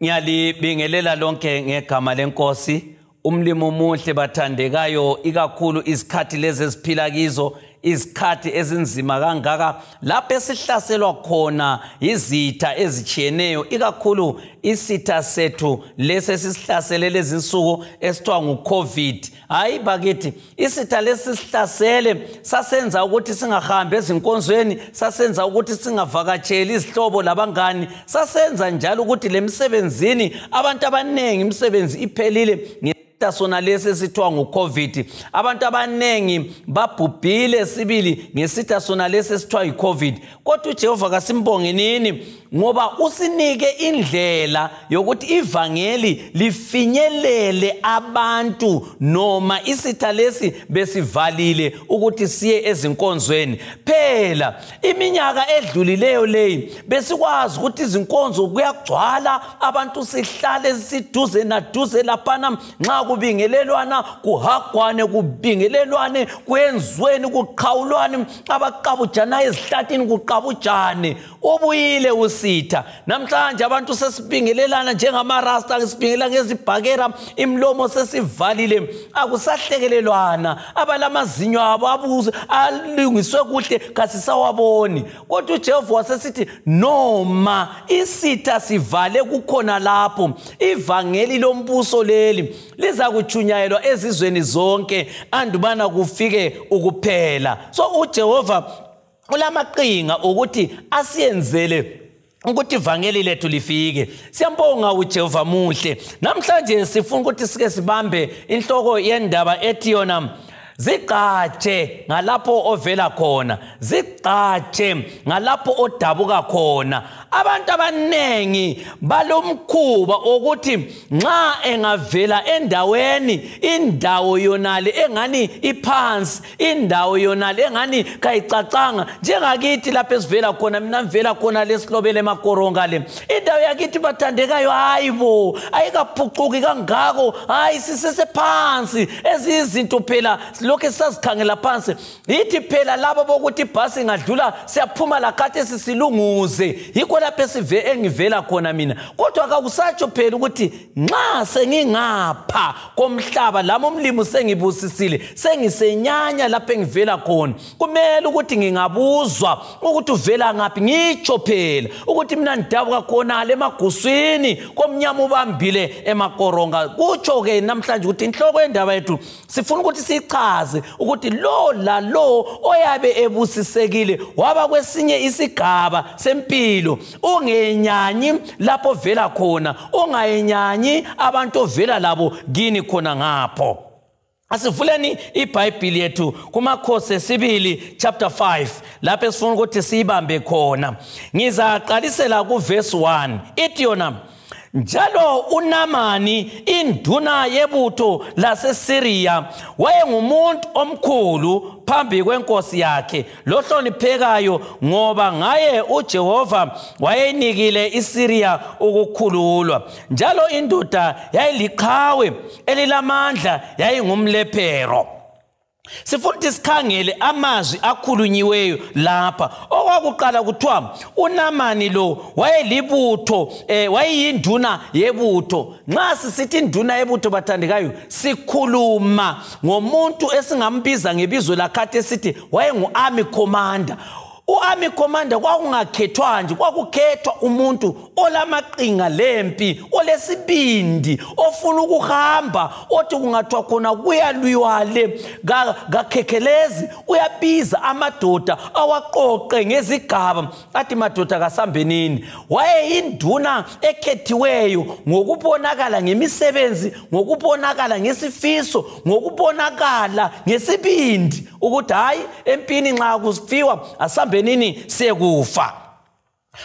Ngiyalibingelela lonke ngegama lenkosi. Umlimi omuhle bathandekayo, ikakhulu izikhathi lezi eziphila kizo, izikhathi ezinzima kangaka lapho esihlaselwa khona izitha ezitshiyeneyo, ikakhulu isitha sethu lesi esisihlasele lezinsuku esithiwa ngu-COVID. Hayi bakithi, isitha lesi sihlasele sasenza ukuthi singahambi ezinkonzweni, sasenza ukuthi singavakatsheli izihlobo labangani, sasenza njalo ukuthi lemisebenzini abantu abaningi imisebenzi iphelile sona lesi esithiwa ngu-COVID. Abantu abaningi babhubhile sibili ngesitha sona lesi esithiwa yi-COVID. Kodwa uJehova kasimbonge nini, ngoba usinike indlela yokuthi ivangeli lifinyelele abantu noma isitha lesi besivalile ukuthi siye ezinkonzweni. Phela iminyaka edlulileyo leyi besikwazi ukuthi izinkonzo kuyagcwala abantu, sihlale siduze naduze laphana, nxa kubingelelwana kuhagwane, kubingelelwane kwenzweni, kuqhawulwane, abaqabujana ezihlathini kuqabujane. Ubuyile usitha. Namhlanje abantu sesibingelelana njengamarasta, sibingelela ngezibhakera, imlomo sesivalile, akusahlekelelwana. Abalamazinyo abo abuze alungiswe kuhle kasisawaboni. Kodwa uJehova wasesithi noma isitha sivale kukhona lapho, ivangeli lombuso leli lizakutshunyayelwa ezizweni zonke andubana kufike ukuphela. So uJehova ulamaqhinga ukuthi asiyenzele ukuthi ivangeli lethu lifike. Siyambonga uJehova muhle. Namhlanje sifuna ukuthi sike sibambe inhloko yendaba ethi yona zigqaje ngalapho ovela khona, zigqaje ngalapho odabuka khona. Abantu abanengi balomkhuba ukuthi nxa engavela endaweni, indawo yonale engani iphansi, indawo yonale engani kayicacanga, njengakithi lapho esivela khona. Mina ngivela khona lesilobele emakoronga le, indawo yakithi bathandekayo, hayibo ayikaphucuki kangako, hayi sisesephansi. Ezizinto phela lokho esisazikhangela phansi. Yithi phela labo bokuthi ibhasi ingadlula siyaphuma lakhathi sisilunguze, yikho lapho esive engivela khona mina. Kodwa akakusatsho phela ukuthi nxa sengingapha komhlaba lami umlimi sengibusisile, sengisenyanya lapho engivela khona, kumele ukuthi ngingabuzwa ukuthi uvela ngaphi, ngitsho phela ukuthi mina ngidabuka khona le emaguswini komnyama ubambile emakoronga. Kutsho ke namhlanje ukuthi inhloko yendaba yethu sifuna ukuthi sichaze ukuthi lo lalo oyabe ebusisekile waba kwesinye isigaba sempilo, ungenyanyi lapho vela khona, ungayenyanyi abantu ovela labo kini khona ngapho. Asivuleni iBhayibheli yethu kuMakhosi esibili chapter 5 lapho esifuna ukuthi siyibambe khona. Ngizaqalisela kuverse 1. Ithi yona: njalo uNamani induna yebutho laseSiriya wayengumuntu omkhulu phambi kwenkosi yakhe lohloniphekayo, ngoba ngaye uJehova wayenikile iSiriya ukukhululwa. Njalo indoda yayiliqhawe elilamandla, yayingumlephero. Sifuna ukuthi sikhangele amazwi akhulunyiweyo lapha. Okwakuqala kuthiwa uNamani lo wayelibutho, wayeyinduna yebutho. Nxa sisithi induna yebutho bathandekayo, sikhuluma ngomuntu esingambiza ngebizo lakhathi esithi wayengu-army commander. U-army commander kwakungakhethwa nje, kwakukhethwa umuntu olamaqhinga lempi, olesibindi, ofuna ukuhamba, othi kungathiwa khona kuyalwiwa le kakhekhelezi, uyabiza amadoda awaqoqe ngezigaba athi madoda kasambenini. Wayeyinduna ekhethiweyo ngokubonakala ngemisebenzi, ngokubonakala ngesifiso, ngokubonakala ngesibindi ukuthi hayi empini nxa kufiwa asambenini siyekufa.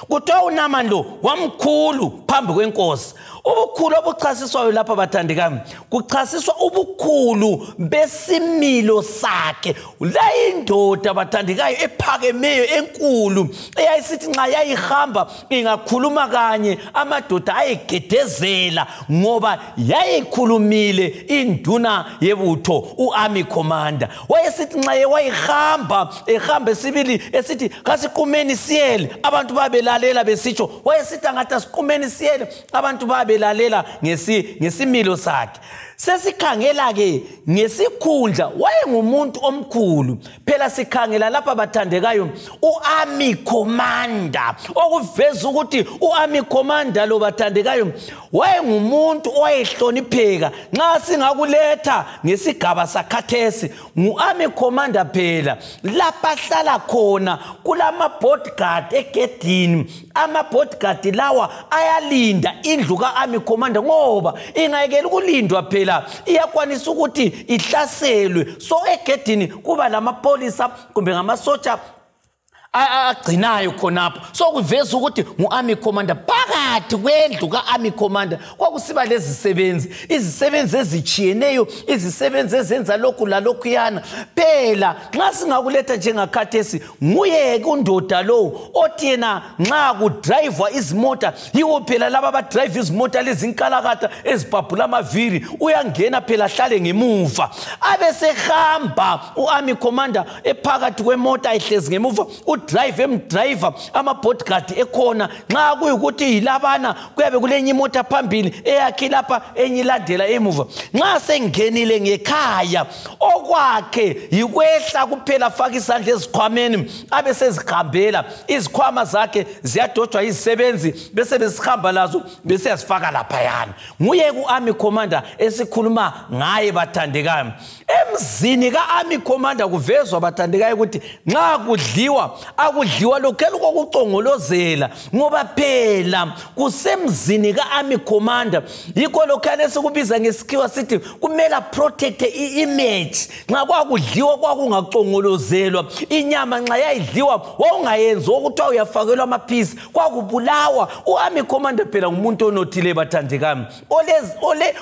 Kuthiwa uNamani lo wamkhulu phambi kwenkosi. Ubukhulu obuchasiswayo lapha bathandekayo, kuchasiswa ubukhulu besimilo sakhe. La indoda bathandekayo ephakemeyo enkulu eyayisithi nxa yayihamba ingakhuluma kanye amadoda ayegedezela, ngoba yayikhulumile induna yebutho u-army commander. Wayesithi nxa wayehamba ehamba sibili esithi kasiqumeni siyele, abantu babelalela besitsho. Wayesithi angathi asiqumeni siyele, abantu babelalela ngesimilo sakhe. Sesikhangela ke ngesikhundla, wayengumuntu omkhulu. Phela sikhangela lapha bathandekayo u-army commander, okuveza ukuthi u-army commander lo bathandekayo wayengumuntu owayehlonipheka. Nxa singakuletha ngesigaba sakhathesi, ngu-army commander phela. Lapha ahlala khona kulama bodyguard egedini. Ama bodyguard lawa ayalinda indlu ka-army commander, ngoba ingayekela ukulindwa phela iyakwanisa ukuthi ihlaselwe. So egedini kuba lamapholisa kumbe ngamasotsha agcinayo khonapho. So kuveza ukuthi ngu-army commander. Phakathi kwendlu ka-army commander kwakusiba lezisebenzi, izisebenzi ezitshiyeneyo, izisebenzi ezenza lokhu lalokhuyana. Phela nxa singakuletha njengakhathesi, nguye undoda lowo othi yena nxa kudrayivwa izimota, yiwo phela laba abadrayiva izimota lezinkalakatha ezibhabhula amaviri, uyangena phela ahlale ngemuva. Abesehamba u-army commander ephakathi kwemota ehlezi ngemuva, udrive emdriver, ama-bodyguard ekhona. Nxa kuyikuthi yilabana kuyabe kulenye imota phambili eyakhe lapha, enye ilandela emuva. Nxa sengenile ngekhaya, okwakhe yikwehla kuphela, afake isandla ezikhwameni abe sezihambela. Izikhwama zakhe ziyadojwa izisebenzi bese besihamba lazo bese yazifaka laphayana. Nguye ku-army commander esikhuluma ngaye bathandekayo. Emzini ka-army commander kuvezwa bathandekayo ukuthi nxa kudliwa akudliwa lokhela kokucongolozela, ngoba phela kusemzini ka-army commander. Yikho lokhana esikubiza ngesikhiwa sithi kumele protect i-image. Nxa kwakudliwa kwakungacongolozelwa. Inyama nxa yayidliwa wawungayenzi okuthiwa uyafakelwa amaphisi, kwakubulawa. U-army commander phela ngumuntu onothile bathandekayo,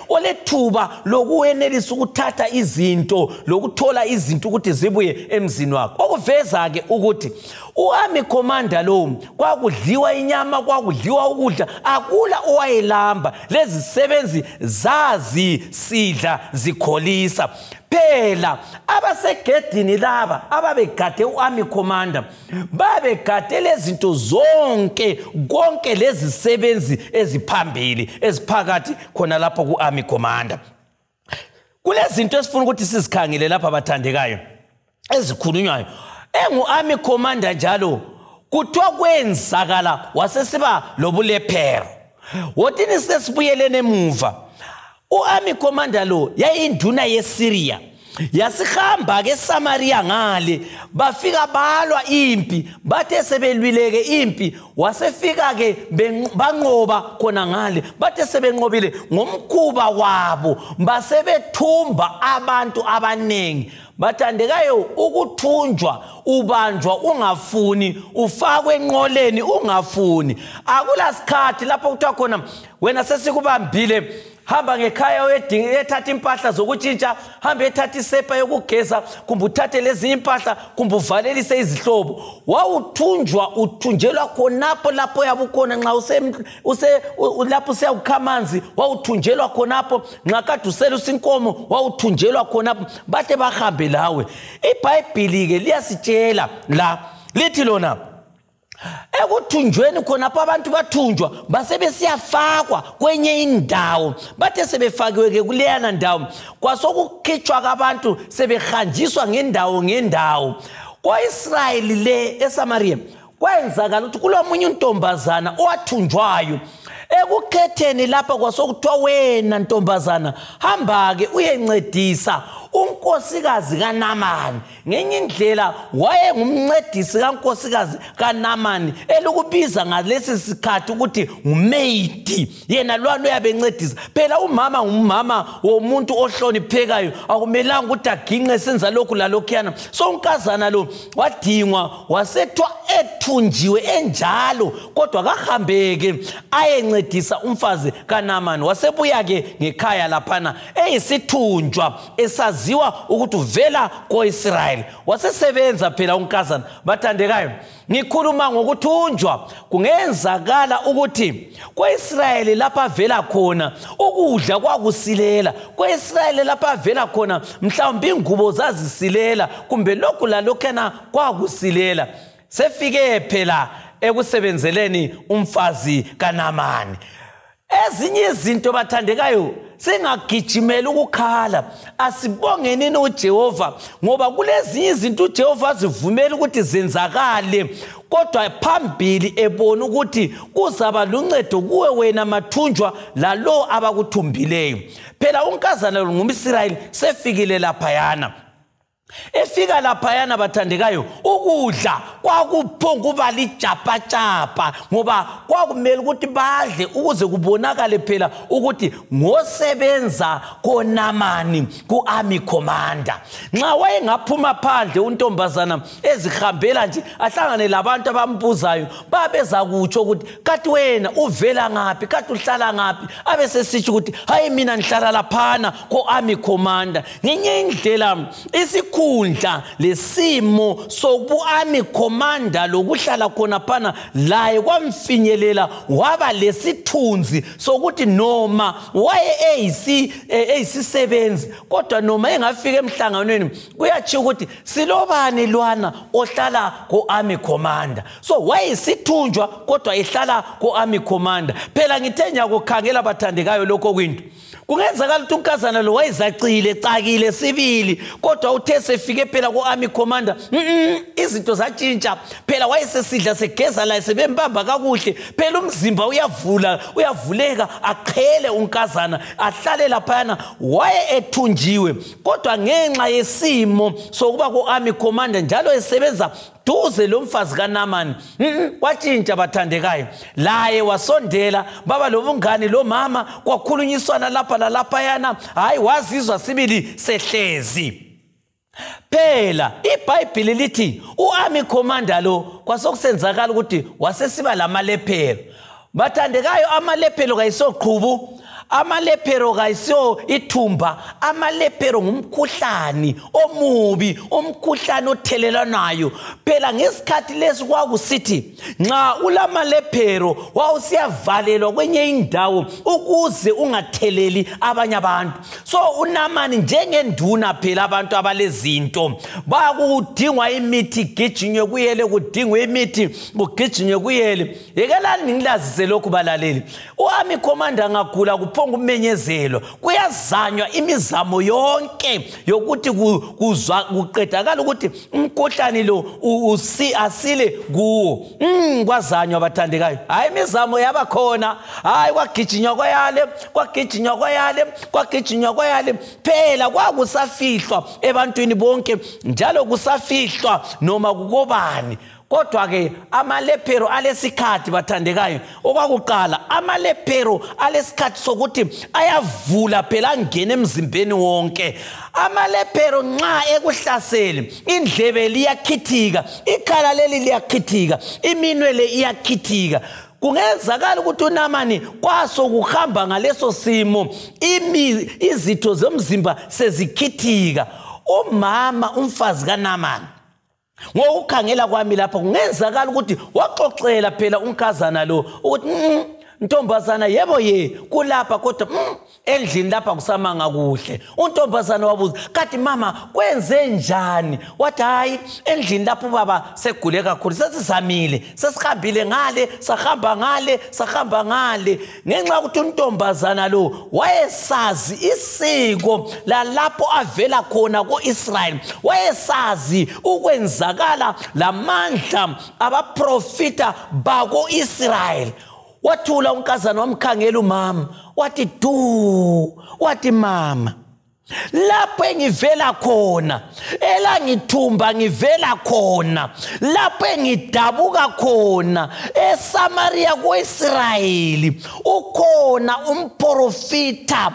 olethuba lokuwenelisa ukuthatha izinto lokuthola izinto ukuthi zibuye emzini wakhe. Okuveza-ke ukuthi u-army commander lo kwakudliwa inyama, kwakudliwa ukudla, akula owayelamba. Lezi zisebenzi zazisidla zikholisa. Phela abasegedini laba ababegade u-army commander babegade lezinto zonke, konke lezi zisebenzi eziphambili eziphakathi khona lapho ku-army commander. Kulezinto esifuna ukuthi sizikhangele lapha bathandekayo ezikhulunywayo. Engu-army commander njalo kuthiwa kwenzakala wasesiba lobulephero. Wothini sesibuyeleni emuva. U-army commander lo yayinduna yeSyria. Yasihamba ke eSamaria ngale, bafika balwa impi. Bathe sebelwileke impi, wasefika ke banqoba khona ngale. Bathe sebenqobile ngomkhuba wabo basebethumba abantu abaningi. Bathandekayo, ukuthunjwa ubanjwa ungafuni, ufakwe enqoleni ungafuni. Akula sikhathi lapho kuthiwa khona wena sesikubambile, hamba ngekhaya uyethatha impahla zokutshintsha, hamba ethatha isepa yokugeza, kumbe uthathe lezi impahla, kumbe uvalelise izihlobo. Wawuthunjwa uthunjelwa khonapho lapho yabukhona. Nxa lapho usiyakukha amanzi wawuthunjelwa khonapho, nxa kade uselusa inkomo wawuthunjelwa khonapho, bathe bahambe lawe. IBhayibhili-ke liyasitshela la, lithi lona ekuthunjweni khonapho abantu bathunjwa basebesiyafakwa kwenye indawo. Bathe sebefakiwe ke kuleyana ndawo, kwasokukhitshwa kwabantu sebehanjiswa ngendawo ngendawo. Kwa-Israyeli le eSamaria kwenzakala ukuthi kulomunye untombazana owathunjwayo. Ekukhetheni lapha kwasokuthiwa wena ntombazana hamba-ke uyencedisa Unkosikazi kaNamani ngenye indlela wayengumncedisi kankosikazi kaNamani, elokubiza ngalesi sikhathi ukuthi ngumeyidi. Yena lwana uyabencedisa phela. Umama ngumama womuntu ohloniphekayo, akumelanga ukuthi aginqe senza lokhu lalokhuyana. So unkazana lo wadingwa, wasethwa ethunjiwe enjalo, kodwa kahambeke ayencedisa umfazi kaNamani. Wasebuya-ke ngekhaya laphana eyisithunjwa esaziwa ukuthi uvela ko-Israyeli. Wasesebenza phela unkazana. Bathandekayo, ngikhuluma ngokuthunjwa. Kungenzakala ukuthi ko-Israyeli lapha avela khona ukudla kwakusilela, ko-Israyeli lapha avela khona mhlawumbe ingubo zazisilela, kumbe lokhu lalokhana kwakusilela. Sefike phela ekusebenzeleni umfazi kaNamani. Ezinye izinto bathandekayo singagijimela ukukhala. Asibongenini uJehova, ngoba kulezinye izinto uJehova azivumela ukuthi zenzakale, kodwa phambili ebona ukuthi kuzaba luncedo kuwe wena mathunjwa lalo abakuthumbileyo. Phela unkazana lo ngumIsrayeli, sefikile laphayana. Efika laphayana bathandekayo, ukudla kwakuphonga lijapachapa, ngoba kwakumele ukuthi badle ukuze kubonakale phela ukuthi ngosebenza koNamani ku-army commander. Nxa wayengaphuma phandle untombazana ezihambela nje ahlangane labantu abambuzayo, babeza kutsho ukuthi kathi wena uvela ngaphi, kathi uhlala ngaphi, abesesitsho ukuthi hayi mina ngihlala laphana ko-army commander. Ngenye indlela isikhundla lesimo sobu-army commander lokuhlala khona phana laye kwamfinyelela, waba lesithunzi sokuthi noma waye eyisisebenzi, kodwa noma engafika emhlanganweni kuyatshiwo ukuthi silobani lwana ohlala ko-army commander. So wayesithunjwa kodwa ehlala ko-army commander. Phela ngithe ngiyakukhangela bathandekayo lokho kwinto. Kungenzakala ukuthi unkazana lo wayezacile cakile sibili, kodwa uthe sefike phela ku-army commander izinto zatshintsha. Phela wayesesidla segeza laye sebembamba kakuhle, phela umzimba uyavula uyavuleka, aqhele unkazana ahlale laphayana. Waye ethunjiwe, kodwa ngenxa yesimo sokuba ku-army commander njalo esebenza duze lo mfazi kaNamani, kwatshintsha bathandekayo. Laye wasondela, baba lobungani lo mama, kwakhulunyiswana lapha lalaphayana. Hayi wazizwa sibili sehlezi. Phela iBhayibheli lithi u-army commander lo kwasokusenzakala ukuthi wasesiba lamalephero. Bathandekayo, amalephero kayisoqhubu, amalephero kayisiyo ithumba. Amalephero ngumkhuhlane omubi, umkhuhlane othelelanayo. Phela ngesikhathi lesi kwakusithi nxa ulamalephero wawusiyavalelwa kwenye indawo ukuze ungatheleli abanye abantu. So uNamani njengenduna phela abantu abalezinto bakudingwa imithi gijinywe kuyele, kudingwe imithi kugijinywe kuyele. Yekelani ngilazise lokhu balaleli. U-army commander angagula kuphonga umenyezelwa, kuyazanywa imizamo yonke yokuthi kuqedakala ukuthi umkhuhlane lo asile kuwo. Kwazanywa bathandekayo. Hayi imizamo yabakhona, hayi kwagijinywa kwayale, kwagijinywa kwayale, kwagijinywa kwayale. Phela kwakusafihlwa ebantwini bonke, njalo kusafihlwa noma kukobani. Kodwa ke amalephero alesikhathi bathandekayo. Okwakuqala, amalephero alesikhathi sokuthi ayavula phela angene emzimbeni wonke. Amalephero nxa ekuhlasele, indlebe liyakhithika, ikhala leli liyakhithika, iminwe le iyakhithika. Kungenzakala ukuthi uNamani kwaso kuhamba ngaleso simo, izitho zomzimba sezikhithika. Umama umfazi kaNamani, ngokukhangela kwami lapha, kungenzakala ukuthi waxoxela phela unkazana lo ukuthi ntombazana yebo ye kulapha, kodwa endlini lapha kusamanga kuhle. Untombazana wabuza, kathi mama kwenze njani? Wathi hayi endlini lapho ubaba segule kakhulu, sesizamile, sesihambile ngale, sahamba ngale, sahamba ngale. Ngenxa yokuthi untombazana lo wayesazi isiko lalapho avela khona ko-Israyeli, wayesazi ukwenzakala lamandla abaprofita bako-Israyeli. Wathula unkazana wamkhangela umama, wathi du, wathi mama, Lapho engivela khona, elangithumba ngivela khona, lapho engidabuka khona eSamaria koIsrayeli, ukhona umprofita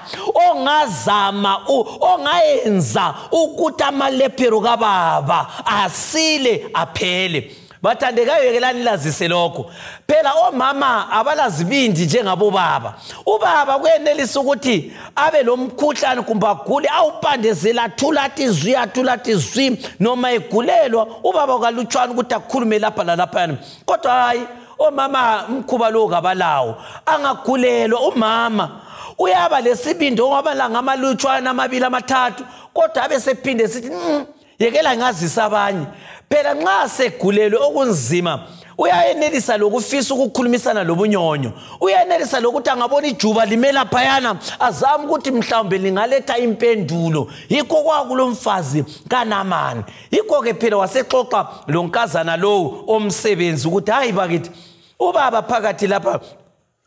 ongazama ongayenza ukuthi amalephero kababa asile aphele. Bathandekayo, yekelani lazise lokho. Phela omama abalazibindi njengabobaba. Ubaba kuyenelisa ukuthi abe lomkhuhlane kumbe agule, awupandezela athula athi zwi, athula athi zwi, noma egulelwa ubaba kalutshwana ukuthi akhulume lapha lalaphana. Kodwa hayi, omama umkhuba lo kabalawo. Angagulelwa umama uyaba lesibindi okwamalanga amalutshwana amabili amathathu, kodwa abe sephinde sithi yekela ngazisa abanye. Phela nxa segulelwe okunzima uyayenelisa lokufisa ukukhulumisana lobunyonyo, uyayenelisa lokuthi angabona ijuba limela phayana azame ukuthi mhlawumbe lingaletha impendulo. Yikho kwakulomfazi kaNamani. Yikho ke phela wasexoxa lo nkazana lowo omsebenzi ukuthi hayi bakithi, ubaba phakathi lapha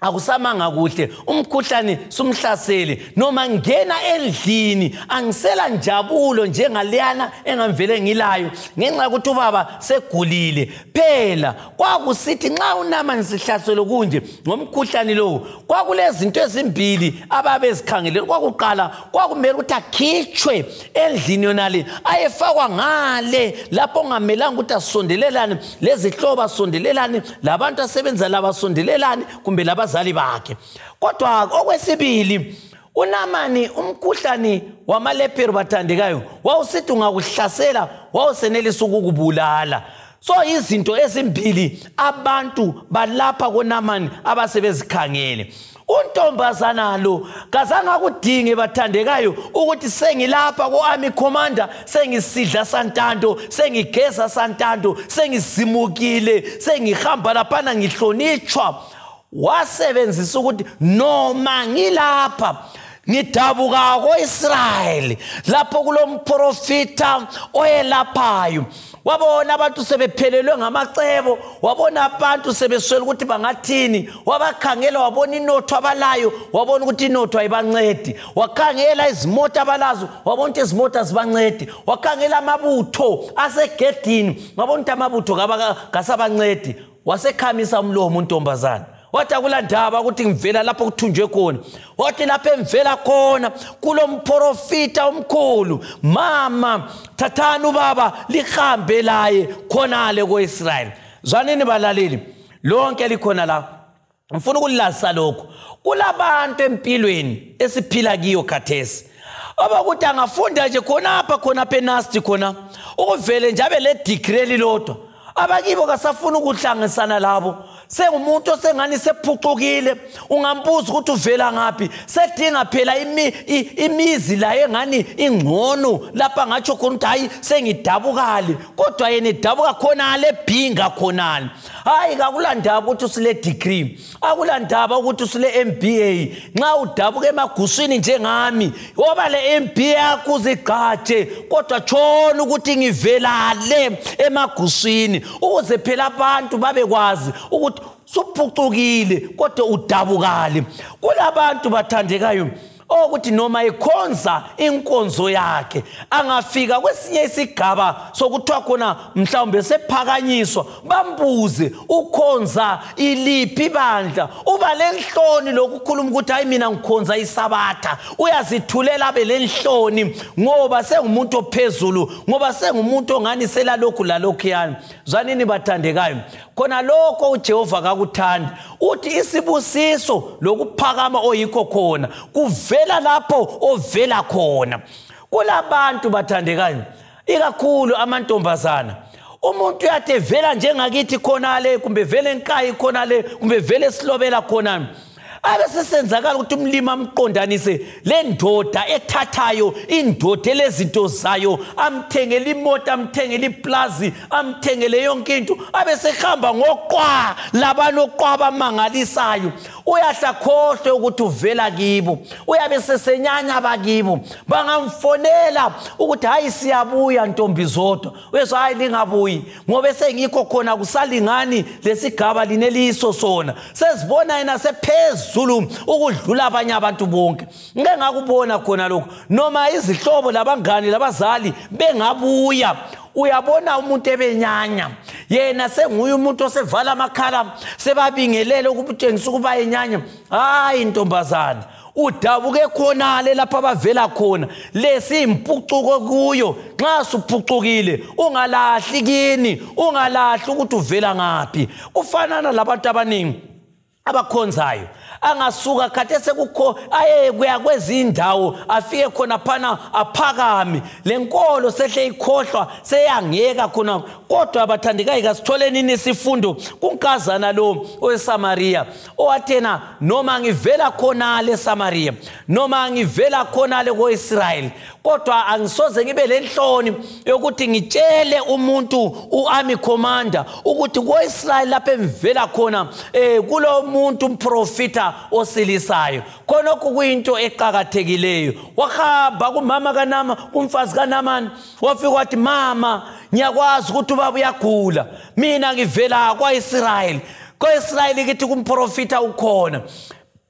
akusamanga kuhle, umkhuhlane sumhlasele, noma ngena endlini angisela njabulo njengaleyana engamvele ngilayo ngenxa yokuthi ubaba segulile. Phela kwakusithi nxa uNamani sihlaselo kunje ngomkhuhlane lowo, kwakulezinto ezimbili ababezikhangelele. Kwakuqala kwakumele ukuthi akhitshwe endlini yonale ayefakwa ngale lapho ongamelanga ukuthi asondelelane lezihlobo, asondelelane labantu asebenza labasondelelane kumbe labazali bakhe. Kodwa okwesibili, uNamani umkhuhlane wamalephero bathandekayo wawusithi ungakuhlasela wawusenelisa ukukubulala. So izinto ezimbili abantu balapha koNamani abasebezikhangele. Untombazana lo kazange akudinge bathandekayo ukuthi sengilapha ko-army commander, sengisidla santando, sengigeza santando, sengizimukile, sengihamba laphana ngihlonitshwa. Wasebenzisa ukuthi noma ngilapha ngidabuka ko-Israyeli lapho kulomprofita oyelaphayo. Wabona abantu sebephelelwe ngamacebo, wabona abantu sebeswele ukuthi bangathini, wabakhangela wabona inotho abalayo, wabona ukuthi inotho ayibancedi, wakhangela izimota abalazo, wabona ukuthi izimota zibancedi, wakhangela amabutho asegedini, wabona ukuthi amabutho kasabancedi. Wasekhamisa umlomo untombazana, wathi akulandaba ukuthi ngivela lapho kuthunjwe khona, wathi lapho emvela khona kulomprofita omkhulu, mama thathani ubaba lihambe laye khonale koIsrayeli. Zwanini balaleli lonke likhona la, ngifuna ukulazisa lokho. Kulabantu empilweni esiphila kiyo khathesi abakuthi angafunda nje khonapha khonapha enasti khona ukuvele nje abe le degree elilodwa, abakibo kasafuna ukuhlanganisana labo. Sengumuntu osengani sephucukile, ungambuza ukuthi uvela ngaphi, sedinga phela imizi la engani ingcono lapha ngatsho khona ukuthi hayi sengidabukale, kodwa yena idabuka khona le bhinga khonale. Hayi, kakulandaba ukuthi usile degree, akulandaba ukuthi usile MBA. Nxa udabuka emaguswini njengami, woba le MBA yakho uzigqaje, kodwa tshona ukuthi ngivela le emaguswini, ukuze phela abantu babekwazi ukuthi suphucukile kodwa udabukale. Kulabantu bathandekayo okuthi noma ikhonza inkonzo yakhe angafika kwesinye isigaba sokuthiwa khona mhlawumbe sephakanyiswa, bambuze ukhonza iliphi ibandla, uba lenhloni lokukhuluma ukuthi hayi mina ngikhonza isabatha. Uyazithulela abe lenhloni ngoba sengumuntu ophezulu, ngoba sengumuntu ongani selalokhu lalokhuyana. Zwanini bathandekayo, khona lokho uJehova kakuthandi. Uthi isibusiso lokuphakama oyikho khona kuvela lapho ovela khona. Kulabantu bathandekayo, ikakhulu amantombazana, umuntu uyathi evela njengakithi khona le, kumbe vele enkayi khona le, kumbe vele esilobela khona, abe sesenzakala ukuthi umlimi amqondanise le ndoda ethathayo, indoda elezinto zayo, amthengele imota, amthengele iplazi, amthengele yonke into, abe sehamba ngoqwa labanoqwa abamangalisayo. Uyahla khohlwe ukuthi uvela kibo, uyabe sesenyanya abakibo, bangamfonela ukuthi hayi siyabuya ntombi zodwa, uyezwa hayi lingabuyi ngoba sengikho khona, kusalingani lesigaba lineliso sona. Sezibona yena sephezulu Ngiphezulu ukudlula abanye abantu bonke. Ngike ngakubona khona lokho, noma izihlobo labangani labazali bengabuya, uyabona umuntu ebenyanya, yena senguye umuntu osevala amakhala, sebabingelele ukutshengisa ukuba enyanya. Hayi ntombazana, udabuke khonale lapha abavela khona, lesi impucuko kuyo. Nxa suphucukile ungalahli kini, ungalahli ukuthi uvela ngaphi. Kufanana labantu abaningi abakhonzayo, angasuka khathesi sekukho aye kuya kwezindawo, afike khona phana aphakame, lenkolo sehle ikhohlwa, seyangeka khona. Kodwa abathandekayo, kasitholeni isifundo kunkazana lo oweSamaria, owathena noma ngivela khona le Samaria, noma ngivela khona le koIsrael, kodwa angisoze ngibe lenhloni yokuthi ngitshele umuntu uarmy commander ukuthi koIsrael lapha emvela khona kulo muntu umprofita osilisayo. Khonokho kuyinto eqhakathekileyo. Wahamba kumama kaNama, kumfazi kaNamani, wafika wathi, mama, ngiyakwazi ukuthi ubaba uyagula, mina ngivela kwaIsrael, kwaIsrael kithi kumprofita ukhona.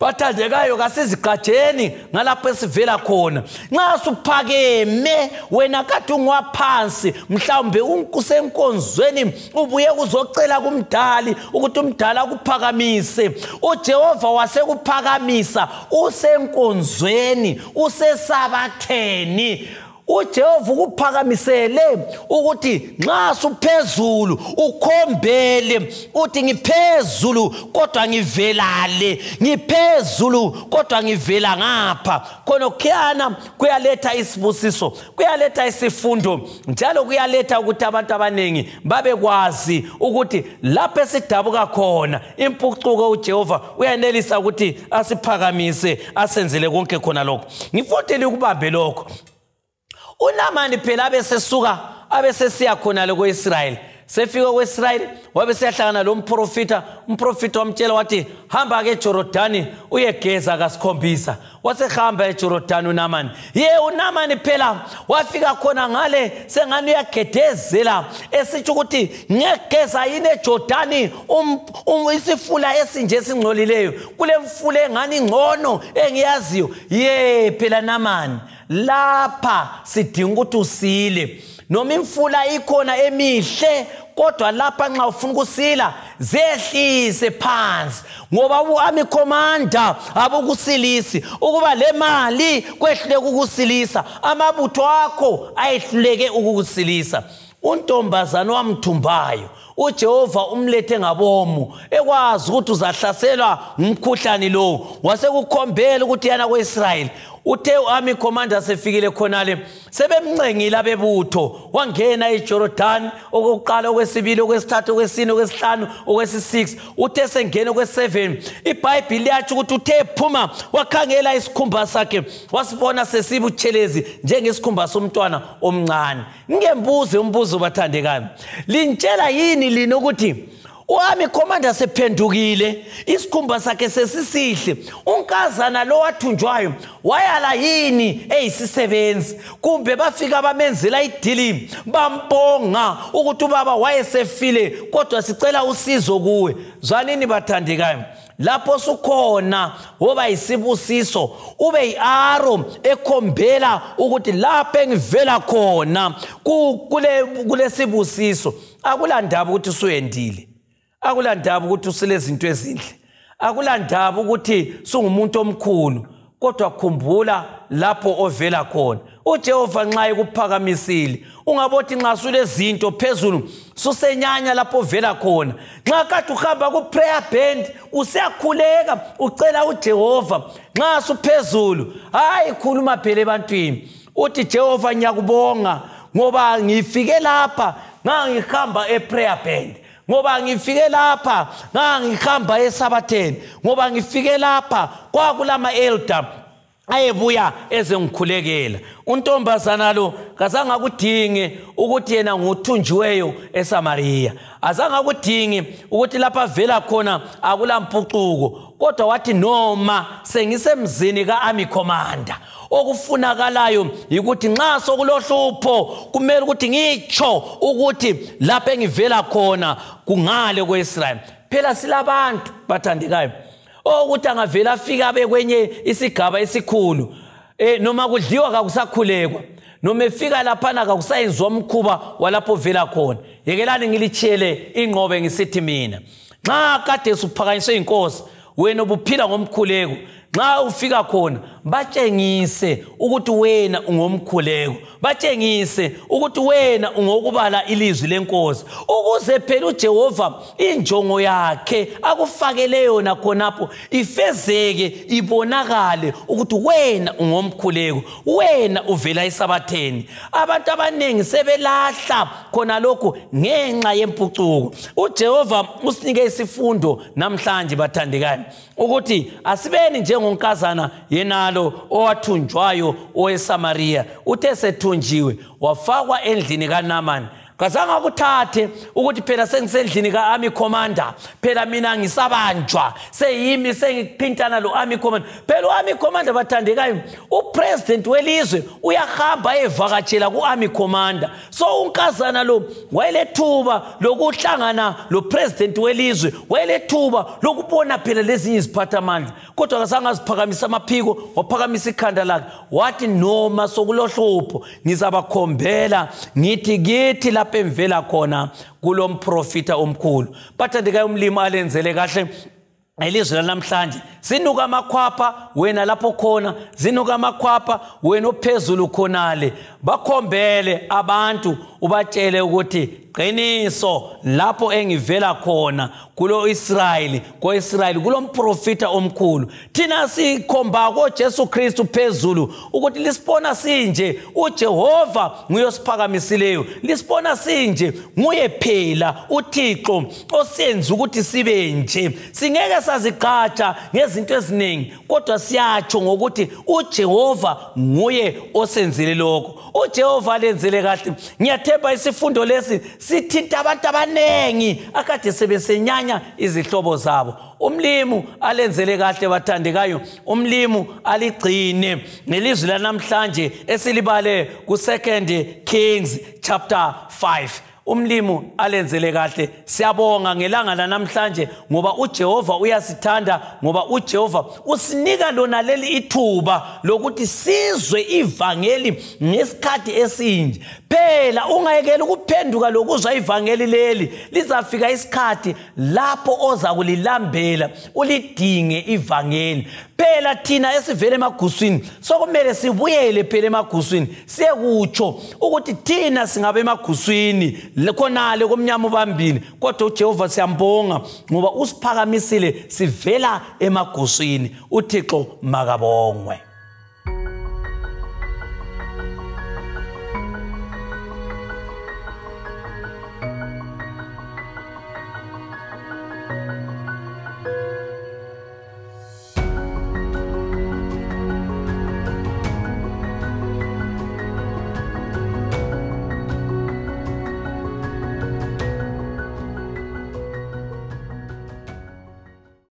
Bathandekayo, kasizigqajeni ngalapho esivela khona. Nxa suphakeme wena kade ungwaphansi, mhlawumbe usenkonzweni ubuye kuzocela kumdali ukuthi umdala akuphakamise. uJehova wasekuphakamisa usenkonzweni, usesabatheni. uJehova ukuphakamisele ukuthi nxa suphezulu ukhombele uthi ngiphezulu kodwa ngivelale, ngiphezulu kodwa ngivela ngapha. Khonokhuyana kuyaletha isibusiso, kuyaletha isifundo, njalo kuyaletha ukuthi abantu abaningi babekwazi ukuthi lapho esidabuka khona impucuko uJehova uyanelisa ukuthi asiphakamise, asenzele konke khona lokho. Ngifotele ukubambe lokho. uNamani phela abesesuka abesesiya khona le koIsrael. Sefika koIsrael wabe seyahlangana lo mprofita. Umprofita wamtshela wathi, hamba ke eJordani uyegeza kasikhombisa. Wasehamba eJordani uNamani. Ye uNamani phela wafika khona ngale sengani uyagedezela, esitsho ukuthi ngegeza yini eJordani, isifula esinje esingcolileyo, kule mfula engani ngcono engiyaziyo. Ye phela Namani, lapha sidinga ukuthi usile. Noma imfula ikhona emihle, kodwa lapha nxa ufuna ukusila zehlise phansi, ngoba uarmy commander abukusilisi. Ukuba le mali kwehluleke ukusilisa, amabutho akho ayehluleke ukukusilisa. Untombazana wamthumbayo uJehova umlethe ngabomu, ekwazi ukuthi uzahlaselwa ngumkhuhlane lo, wasekukhombela ukuthi yana koIsrael. Uthe uarmy commander sefikile khonale, sebemncengile abebutho, wangena eJordan okokuqala, okwesibili, okwesithathu, okwesine, okwesihlanu, okwesi6. Uthe sengena okwesi7, iBhayibheli liyatsho ukuthi uthe phuma wakhangela isikhumba sakhe, wasibona sesibutshelezi njengesikhumba somntwana omncane. Ngingembuze umbuzo bathandekayo, lintshela yini lina ukuthi uarmy commander sephendukile, isikhumba sakhe sesisihle, unkazana lo wathunjwayo wayala yini eyisisebenzi? Kumbe bafika bamenzela idili, bambonga ukuthi ubaba wayesefile kodwa sicela usizo kuwe. Zwanini bathandekayo, lapho sukhona woba isibusiso, ube yiaro ekhombela ukuthi lapho engivela khona kulesibusiso. Akulandaba ukuthi usuyendile, akulandaba ukuthi usilezinto ezinhle, akulandaba ukuthi sungumuntu omkhulu, kodwa khumbula lapho ovela khona. uJehova nxa ekuphakamisile, ungabothi nxa sulezinto phezulu susenyanya lapho ovela khona. Nxa kade uhamba ku prayer band usiyakhuleka ucela uJehova, nxa suphezulu hayi khuluma phela ebantwini uthi Jehova ngiyakubonga ngoba ngifike lapha ngangihamba e prayer band, ngoba ngifike lapha ngangihamba esabatheni, ngoba ngifike lapha kwakulama elder ayebuya ezengikhulekela. Untombazana lo kazange akudinge ukuthi yena nguthunjiweyo eSamaria, azange akudinge ukuthi lapha avela khona akulampucuko, kodwa wathi noma sengisemzini ka-army commander, okufunakalayo ukuthi nxa sokulohlupho kumele ukuthi ngitsho ukuthi lapha engivela khona kungale kweIsrael. Phela silabantu bathandekayo Okuthi angavela afika abe kwenye isigaba esikhulu, noma kudliwa kakusakhulekwa, noma efika laphana kakusayenziwa umkhuba walapho vela khona. Yekelani ngilitshele ingqobe ngisithi mina, nxa kade suphakanyiswe inkosi, wena ubuphila ngomkhuleko, nxa ufika khona batshengise ukuthi wena ungomkhuleko, batshengise ukuthi wena ungokubala ilizwi lenkosi, ukuze phela uJehova injongo yakhe akufakele yona khonapho ifezeke, ibonakale ukuthi wena ungomkhuleko, wena uvela esabatheni. Abantu abaningi sebelahla khona lokhu ngenxa yempucuko. uJehova usinike isifundo namhlanje bathandekayo, ukuthi asibeni njengonkazana yenalo owathunjwayo oweSamaria. Uthe sethunjiwe wafakwa endlini kaNamani. Kazange akuthathe ukuthi phela sengisendlini ka-army commander, phela mina ngisabanjwa, seyimi sengiphintana lo-army commander. Phela u-army commander bathandekayo, upresident welizwe uyahamba evakatshela ku-army commander. So unkazana lo wayelethuba lokuhlangana lo-president welizwe, wayelethuba lokubona phela lezinye iziphathamandla, kodwa kazange aziphakamisa amaphiko, waphakamisa ikhanda lakhe wathi noma sokulohlupho ngizabakhombela ngithi kithi lapho emvela khona kulomprofita omkhulu. Bathandekayo, umlimi alenzele kahle elizwe lanamhlanje. Zinuka amakhwapha wena lapho khona, zinuka amakhwapha wena ophezulu khonale. Bakhombele abantu ubatshele ukuthi qiniso lapho engivela khona kulo Israyeli, koIsrayeli kulomprofita omkhulu. Thina sikhomba koJesu Kristu phezulu ukuthi lisibona sinje uJehova nguye osiphakamisileyo, lisibona sinje nguye phela uThixo osenza ukuthi sibe nje. Singeke saziqatsha ngezinto eziningi, kodwa siyatsho ngokuthi uJehova nguye osenzile lokho. uJehova lenzele kahle. Ngiyathemba isifundo lesi sithinta abantu abanengi akade sebesenyanya izihlobo zabo. Umlimu alenzele kahle bathandekayo, umlimu aligcine nelizwi lanamhlanje esilibale ku-2 Kings chapter 5. Umlimu alenzele kahle. Siyabonga ngelanga lanamhlanje ngoba uJehova uyasithanda, ngoba uJehova usinika lona leli ithuba lokuthi sizwe ivangeli ngesikhathi esinje. Phela ungayekeli ukuphenduka lokuzwa ivangeli leli, lizafika isikhathi lapho oza kulilambela ulidinge ivangeli. Phela thina esivele emaguswini sokumele sibuyele phela emaguswini, siyekutsho ukuthi thina singabe emaguswini khonale komnyama ubambile, kodwa uJehova siyambonga ngoba usiphakamisile sivela emaguswini. uThixo makabongwe.